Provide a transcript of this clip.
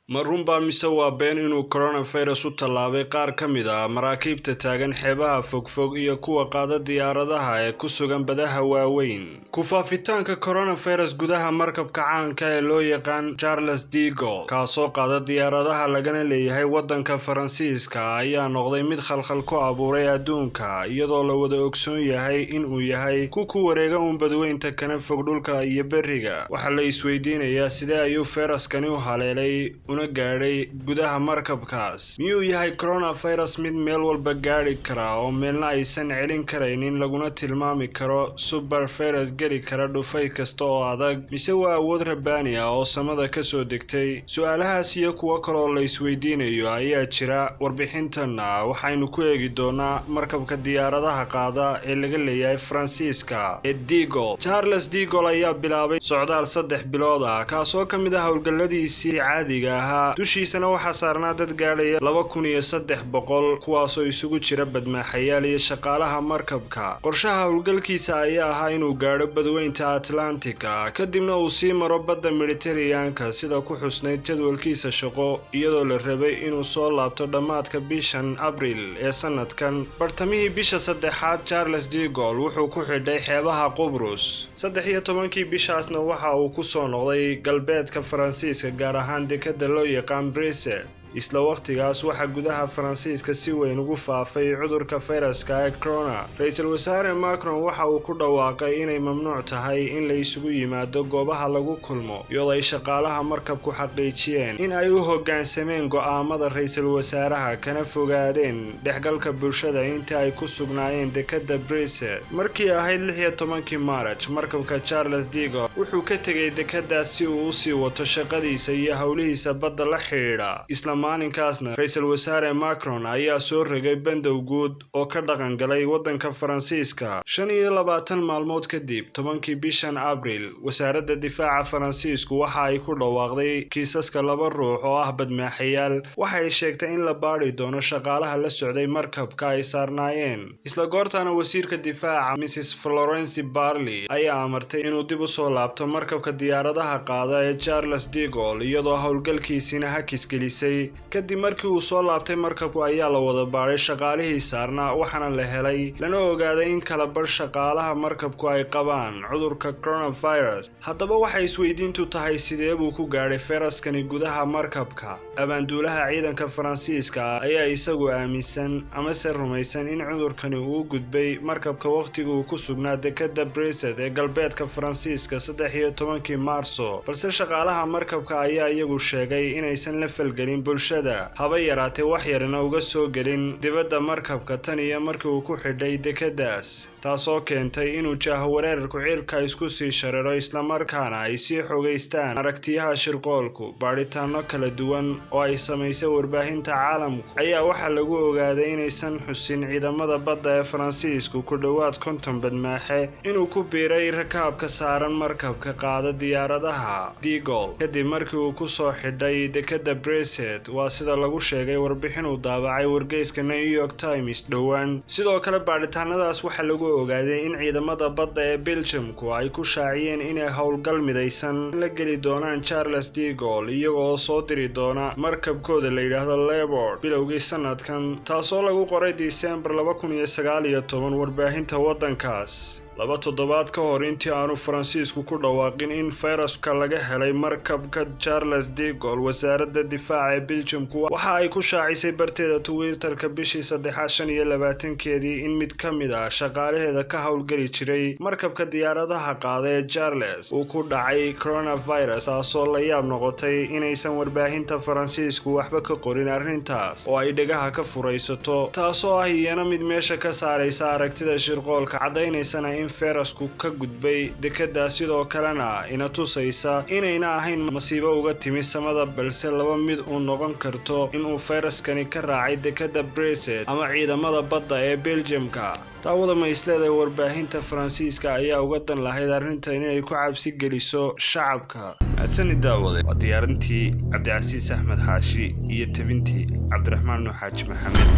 Ma runbaa mise waa been inuu coronavirus u tallaabay qaar ka mid ah maraakiibta taagan xeebaha fogfog iyo kuwa qaada diyaaradaha ee ku sugan badaha waaweyn? Ku faafitaanka coronavirus gudaha markabka caanka ee loo yaqaan Charles de Gaulle, kaasoo qaada diyaaradaha lagana leeyahay waddanka Faransiiska, ayaa noqday mid khalkhal ku abuuray adduunka, iyadoo la wada ogsoon yahay in uu yahay ku wareega uun badweynta kana fog dhulka iyo berriga. Waxaa la isweydiinayaa, sidee ayuu fayraskani u haleelay una gaadhay gudaha markabkaas? Miyuu yahay coronavirus mid meel walba gaadhi kara oo meelna aysan celin karaynin, laguna tilmaami karo super virus geli kara dhufay kasta oo adag, mise waa awood rabbaani ah oo samada kasoo degtay? Su-aalahaas iyo kuwo kaloo la isweydiinayo ayaa jira. Warbixintanna waxaynu ku eegi doonaa markabka diyaaradaha qaada ee laga leeyahay Faransiiska ee de Gaulle. Charles de Gaulle ayaa bilaabay socdaal 3 bilood ah, kaasoo ka mid ah howlgalladiisii caadiga ahaa. Dushiisana waxaa saarnaa dad gaadhaya 2300, kuwaasoo isugu jira badmaaxayaal iyo shaqaalaha markabka. Qorshaha howlgalkiisa ayaa ahaa inuu gaadho badweynta Atlantica, kadibna uu sii maro badda Mediteraneanka, sida ku xusnayd jadwalkiisa shaqo, iyadoo la rabay inuu soo laabto dhammaadka bishan Abril ee sanadkan. Bartamihii bisha saddexaad, Charles de Gaulle wuxuu ku xidhay xeebaha Qubrus. 13-kii bishaasna waxa uu ku soo noqday galbeedka Faransiiska, gaar ahaan dekadda loo yaqaan Brest. Isla wakhtigaas waxaa gudaha Faransiiska si weyn ugu faafay cudurka fayraska ee corona. Ra-iisul wasaare Macron waxa uu ku dhawaaqay inay mamnuuc tahay in la isugu yimaado goobaha lagu kulmo, iyadoo ay shaqaalaha markabku xaqiijiyeen in ay u hoggaansameen go'aamada ra-iisul wasaaraha, kana fogaadeen dhexgalka bulshada inta ay ku sugnaayeen dekadda Brest. Markii ahayd 16-kii Maaraj, markabka Charles de Gaulle wuxuu ka tegay dekadaas si uu usii wato shaqadiisa iyo howlihiisa badda la xidhiidha. Isla maalinkaasna ra-iisul wasaare Macron ayaa soo rogay bandow guud oo ka dhaqan galay waddanka Faransiiska. 25 maalmood kadib, 10-kii bishan Abril, wasaaradda difaaca Faransiisku waxa ay ku dhawaaqday kiisaska laba ruux oo ah badmaaxayaal. Waxa ay sheegtay in la baadhi doono shaqaalaha la socday markabka ay saarnaayeen. Isla goortaana wasiirka difaaca, Mrs Florence Parly, ayaa amartay inuu dib usoo laabto markabka diyaaradaha qaada ee Charles de Gaulle, iyadoo howlgalkiisina hakis gelisay. Kadib markii uu soo laabtay markabku ayaa la wada baadhay shaqaalihii saarnaa, waxaana la helay lana ogaaday in kala badh shaqaalaha markabku ay qabaan cudurka coronavirus. Haddaba waxay isweydiintu tahay, sidee buu ku gaadhay fayraskani gudaha markabka? Abaanduulaha ciidanka Faransiiska ayaa isagu aaminsan amase rumaysan in cudurkani uu gudbay markabka wakhtiga uu ku sugnaa dekadda Brest ee galbeedka Faransiiska 13-kii Maarso, balse shaqaalaha markabka ayaa iyagu sheegay inaysan la falgelin bulshada, haba yaraatee wax yarina uga soo gelin dibadda markabka tan iyo markii uu ku xidhay dekadaas, taasoo keentay inuu jaahawareerku cirka isku sii shariro, islamarkaana ay sii xogaystaan aragtiyaha shirqoolku. Baadhitaano kala duwan oo ay samaysay warbaahinta caalamku ayaa waxaa lagu ogaaday inaysan xusin ciidamada badda ee Faransiisku ku dhowaad 50 badmaaxe inuu ku biiray rakaabka saaran markabka qaada diyaaradaha de Gaulle kadib markii uu ku soo xidhay dekadda Brest, waa sida lagu sheegay warbixin uu daabacay wargeyska New York Times dhowaan. Sidoo kale baadhitaanadaas waxaa lagu ogaaday in ciidamada badda ee Belgiumku ay ku shaaciyeen inay howlgal midaysan la geli doonaan Charles de Gaulle, iyagoo soo diri doona markabkooda la yidhaahdo Leopold bilowgii sanadkan, taasoo lagu qoray Disembar 2019 warbaahinta waddankaas. 2 toddobaad ka hor intii aanu Faransiisku ku dhawaaqin in fayraska laga helay markabka Charles de Gaulle, wasaaradda difaaca ee Belgiumku waxa ay ku shaacisay barteeda Twitterka bishii saddexaad 25-keedii in mid ka mid ah shaqaalaheeda ka howlgeli jiray markabka diyaaradaha qaada ee Charles uu ku dhacay coronavirus, taasoo la yaab noqotay inaysan warbaahinta Faransiisku waxba ka qorin arrintaas oo ay dhegaha ka furaysato, taasoo ah iyana mid meesha ka saaraysa aragtida shirqoolka, caddaynaysana in fayrasku ka gudbay dekadda, sidoo kalena ina tusaysa inayna ahayn masiibo uga timi samada, balse laba mid uu noqon karto: inuu fayraskani ka raacay dekadda Brest ama ciidamada badda ee Belgiumka. Daawada, ma isleedahay warbaahinta Faransiiska ayaa uga dan lahayd arrintan inay ku cabsi geliso shacabka? Mahadsanid, daawade. Waa diyaarintii Cabdicasiis Axmed Xaashi iyo tebintii Cabdiraxmaan Nuux Xaaji Maxamed.